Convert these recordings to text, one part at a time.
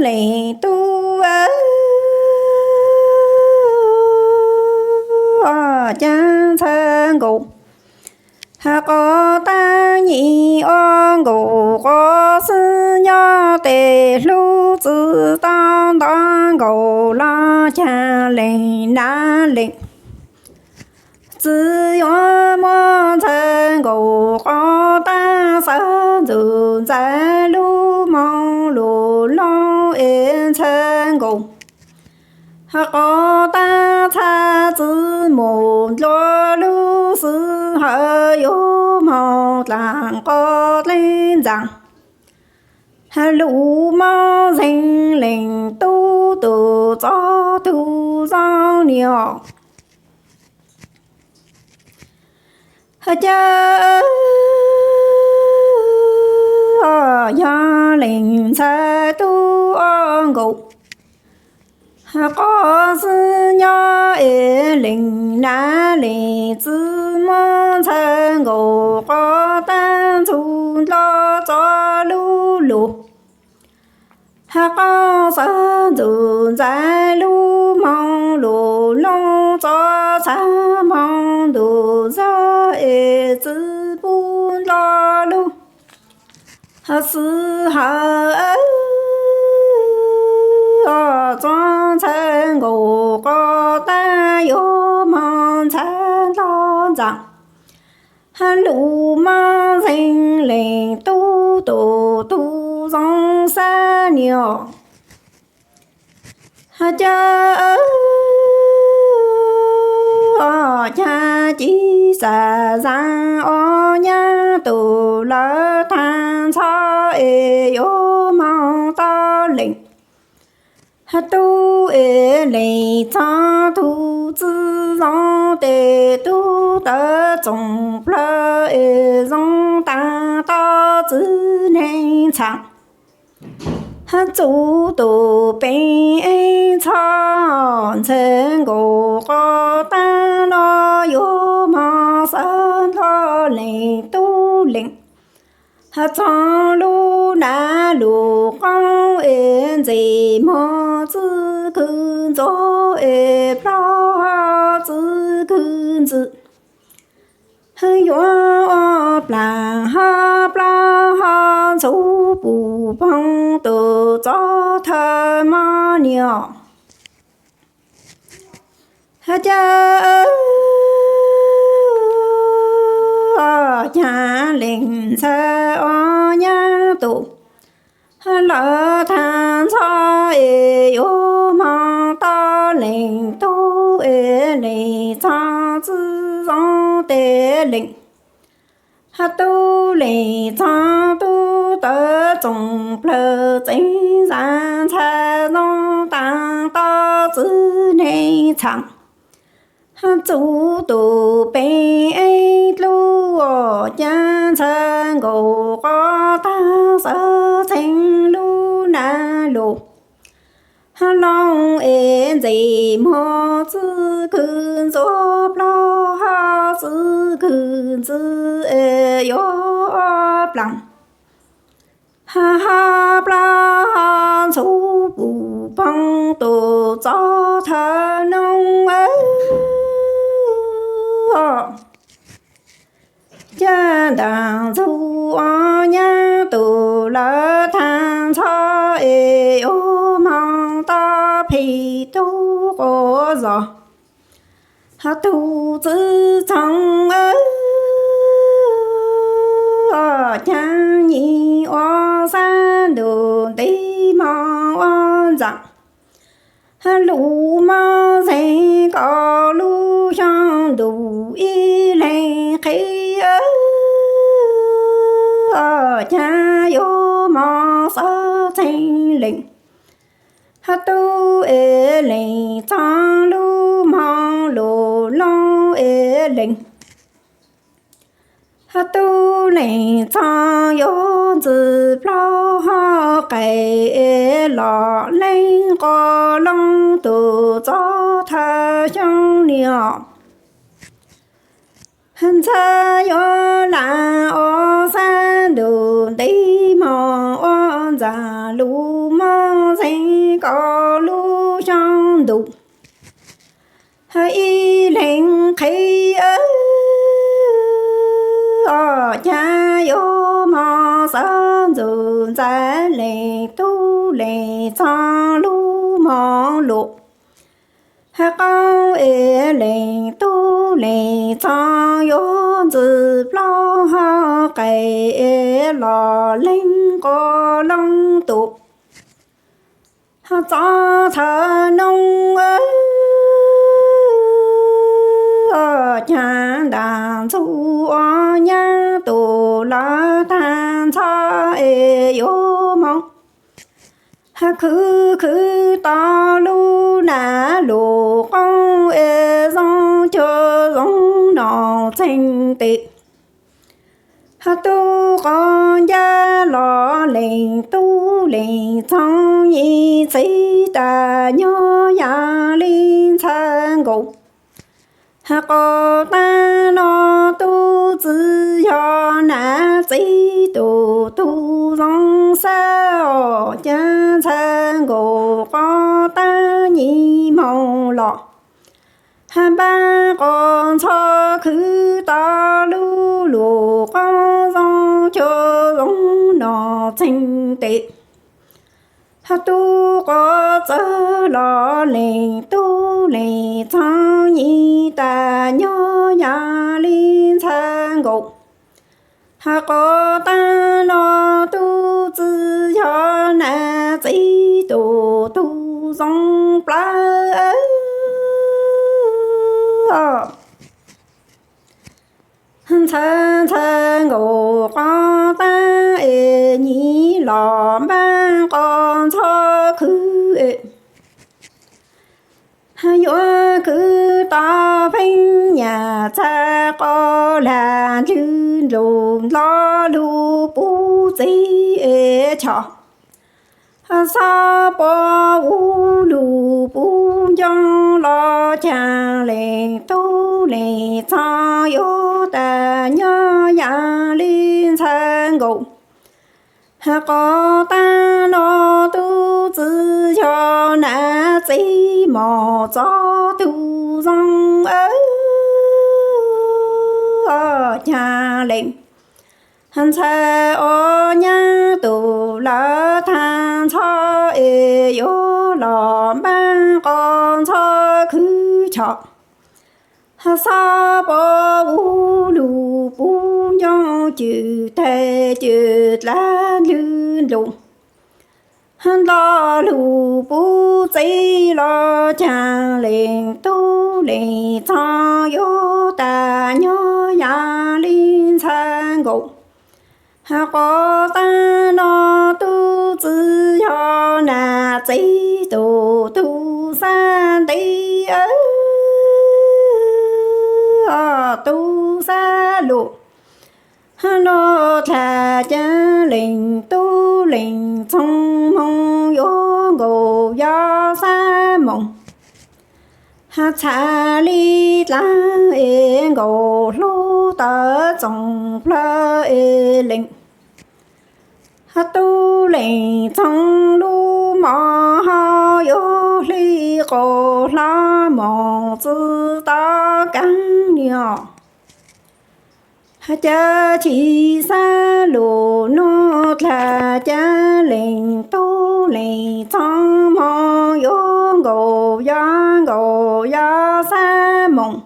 leej tub, cas txhawj nkaus. Quav tag nyim ua nkaus quav xwb nyob tes hlub txwv toj ntov nkaus los cas leej nav leej txwv yuav muab txhawj nkaus quav tag xav ntxuj ntxav lub moo lus looj es txhawj nkaus. Quav tag txhaj txwv mus dlua lub xwb hawv yuav moog dlaag quav dleej ntxaam. Lug moog zeeg leej tub tus txob tug zoo niam. Cas yog leej ntxhais tub ua nkaus quav xwb nyob es leej nav leej txwv muab txhawj nkaus quav tag ntxug dlua txob lub lug. Quav xav ntxuj ntxav lub moo lus looj txob txhaj moog ntuj zawg es txwv pub dlua lub xwb hawv txob txhawj nkaus quav tag yuav moog ntxhais dlua ntxaam. Lug moog zeeg leej tub tus tug zoo xab niam. Cas cas ci xav zaam ua nyab tus lawv taag ntxhov es yuav moog tau leej tub es leej txhov tug txwv zoo tes tub tawv txoom plawg es zoo taag tau txwv neeg txhaam. Txuv tus peev eeb txhob ntxhawj nkaus quav tag no yuav moog xav dlua leej tub leej txhov lub nav lug qoob es ntxim muag txwv kws ntxuav es plaub txwv kws ntxwv. Yuav ua plaag hab plaub hab ntxhuv pum poog tus txob thawj mab niam. Cas cas leej ntxhais ua nyab tus lawv taag ntxhov es yuav moog tau leej tub es leej txhov txwv zoo tes leej tub leej txhov tub tawv txoom plawg txeev zaam ntxhais zoo taag tau txwv neeg txhaam. Txuv tus peev eeb dlub cas ntxhawj nkaus quav tag xav txheej lub nav lug looj es ntxim muag txwv kws ntxuav plaub hab txwv kws ntxwv es yuav plaag hab plaub hab ntxhuv pum poog tus txob thawj noog. Cas ntaag ntxug ua nyab tus lawv taag ntxhov es yuav moog tau phim tub quav zog tug txwv txheej caag nyim ua xab ntuj ntev moog ua ntxaam. Lug moog zeeg kaum lub xyoo ntuj ib leeg qhib, caag yuav moog xav txheej leej tub es leej txhov lub moog lug looj es leej tub leej txhov yuav ntxwg plaub hab qe los leej quas looj tus txob thawj xyoo niam. Ntxhais yuav lam ua xab ntuj ntev moog ua ntxaam lug moog zeeg kaum lub xyoo ntuj, ib leeg qhib, ob cag yuav moog xaav ntxuj ntxaa, leej tub leej txhaab lub moog luj, qoob es leej tub leej txhaab yuav ntxwg plaub, qaij es los leej quas loob tus, txob thawv noob, ob cag ntaag ntxug ua nyaab tus lawv taag ntxhov es yuav moog khwv khwv tau lub nam lub qoob es zoo cuag zoo nom txeeg tes. Tub quas ncaj los leej tub leej txhaab nyiv txiv tas nyob yaam le ntxhais nkaus. Quas taag no tub txwv yog nam txiv tus tug zoo xab, ob cag ntxhais nkaus quas taag nyiv moog los, npaab quas ntxhov khwv tau lub lub qoob zoo cuag zoo nom txeeg tes. Tub quas txawv los leej tub leej txhaab nyiv tas nyob yaam le ntxhais nkaus. Quas taag no tub txwv yog nam txiv tus tug zoo plawv, ntxhais ntxhais nkaus quas taag es nyiv los npaab quas ntxhov khwv, yuav khwv tau pheej nyam txhais quas lag ntwg nrug nto lug puv txiv es choj, xob puv ub lug puv ncoo los caag leej tub leej txhaab yuav tas nyob yaam le ntxhais nkaus. Quas taag no tub txwv yog nam txiv mos txov tug zoo, caag leej ntxhais ua nyaab tus lawv taag ntxhov es yuav los npaab quas ntxhov khwv choj, xob puv ub lug puv ncoo cwm taig cwm dlav ntwg nrug nto lug puv txiv los caag leej tub leej txhaab yuav tas nyob yaam le ntxhais nkaus. Quas taag no tub txwv yog nam txiv tus tug xab ntev, tub xab lug, nuav dlaag caag leej tub leej txhaab moog yuav nkaus yog xab moos, txhais le dlaab es nkaus hlub tawv txoom plawg es leej tub leej txhaab lub mos ho yuav hle quas hlab moos txwv tau kaag niam. Caag chim xab lug nuav dlaag caag leej tub leej txhaab moog yuav nkaus yog nkaus yog xab moos,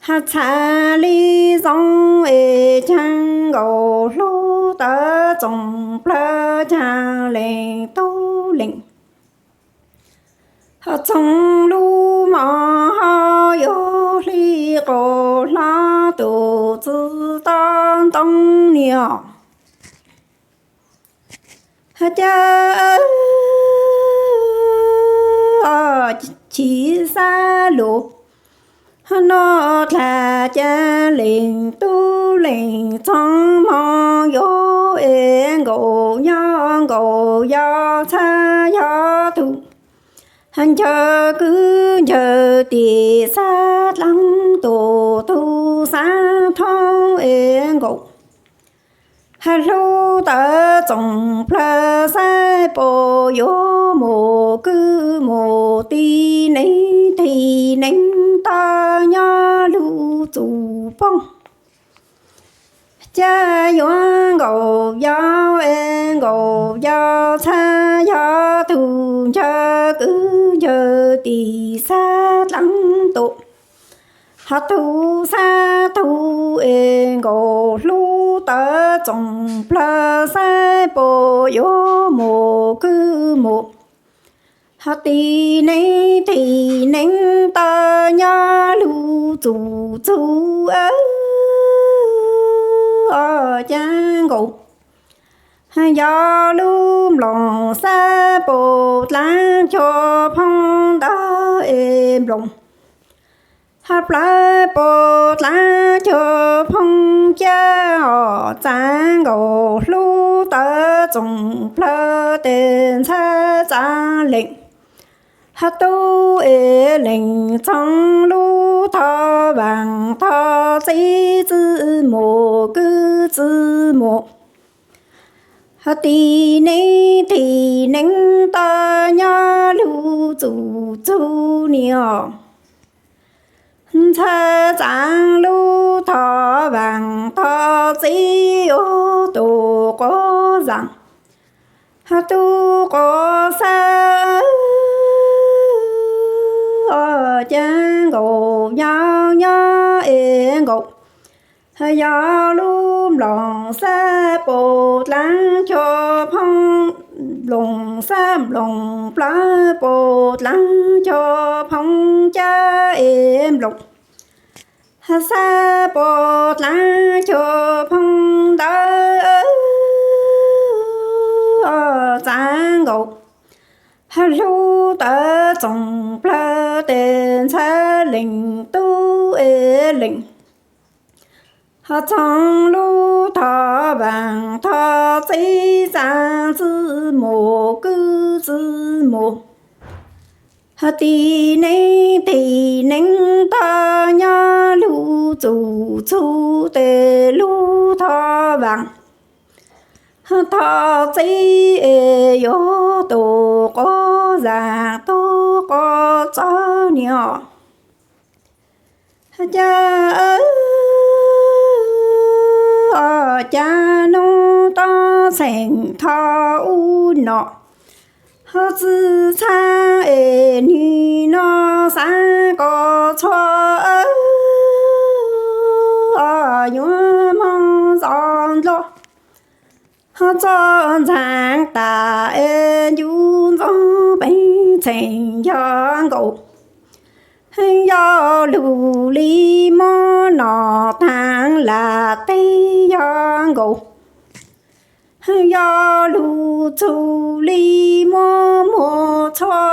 txhais le zoo es caag nkaus hlub tawv txoom plawg caag leej tub leej txhaab lub mos ho yuav hle quas hlab tus txwv tau ntoo niam. Caag chim xab lug nuav dlaag caag leej tub leej txhaab moog yuav es nkaus yog nkaus yog txhab yog tug, ncaws kwv ncaws tij xab dlaab tus tug xab thoob es nkaus. Hlub tawv txoom plawg xab pos yuav mus kwv mus ti neeb ti neeb toj nyob lug txus poob. Caj yuav nkaum yau es nkaum yau txhab yog tug ncaws kwv ncaws tim xab dlaab tus. Ho tug xab tug es nkaum hlub tawv txoom plawg xab pos yuav mus kwv mus. Ho ti neeb ti neeb toj nyob lug txus txug caj nkaus. Yog lub nploos xab pos dlaab cog phoob ntawd es nploos. Ho plawv pos dlaab cog phoob caj os txav nkaus hlub tawv txoom plawg tes ntxhab txav lees. Ho tub es lees txhoov lub thov vaam thov txib txwb mus kwv txwb mus. Ho ti neeb ti neeb toj nyob lug txus txug ni os. Ntxhab txav lub thov vaam thov txib ua tus quav zaam. Ho tus quav xab os caj nkaus nyob nyob es nkaus. Yog lub nploos xab pos dlaab cog phoob, nploos xab nploos plawv pos dlaab cog phoob caj es nploos. Xab pos dlaab cog phoob ntawd txav nkaus. Hlub tawv txoom plawg tes ntxhab lees tub es lees. Ho txhoov lub thov vaam thov txib txav txwb mus kwv txwb mus. Ho ti neeb ti neeb toj nyob lug txus txug tes lub thov vaam. Ho thov txib es yuav tus quav zaam tub quav txob ni os. Caj, caj noob toj txheem tho ub no. Ho txwv txhab es nwg no xaav ko txhua, yuav moog txog ntuj. Ho txog ntxhaav tas es ncu ntxoov peev txheem yog nkaus. Yog lug li muab nom taav lam teb yog nkaus. Yog lug txug li muab muag txhua,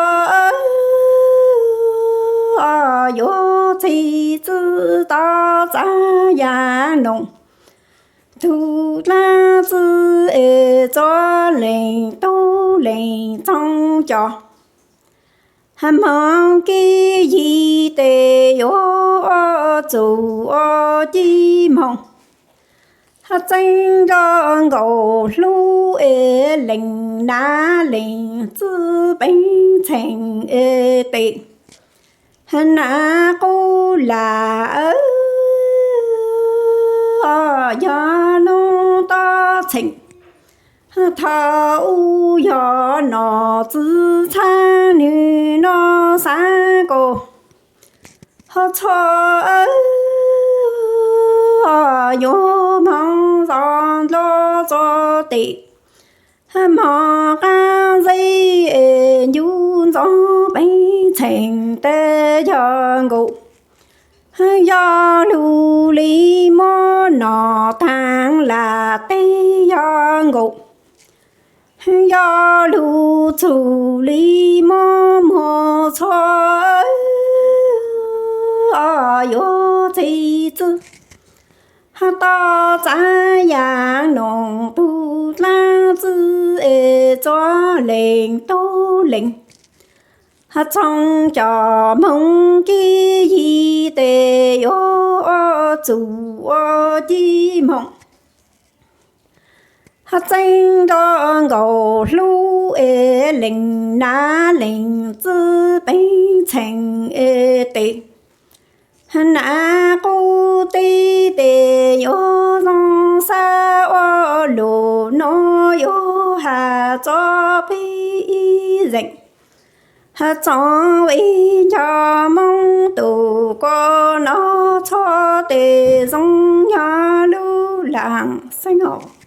yuav txhij txwb toj txav yaam noog. Tug dlaab txwv es txuav lees tub lees txhoov cov. Hmoov kib yig tes yuav ua txug ua ci moog. Txeeb nco nkaus hlub es lees nav lees txwb peev txheem es tes. Nav qub lam yog noob toj txheem. Thaum ub yog nom txwv txhab nwg no xaav ko. Ho txhua yuav moog txog ntuj txog tes. Moog qaab zeb es ncu ntxoov peev txheem tes yog nkaus. Yog lug li muab nom taav lam teb yog nkaus. Yog lug txug li muab muag txhua, yuav txhij txwb toj txav yaam noog. Tug dlaab txwv es txuav lees tub lees txhoov cov. Hmoov kib yig tes yuav ua txug ua ci moog. Txeeb nroj nkaus hlub es lees nab lees txwb peeb txheem es tes. Nab qub teb tes yuav zoo xab ua lus no yuav has txog peb ib zeem. Txoov vij nco Moob tus ko no txhob tes zoo nyob lub laam xeeb os.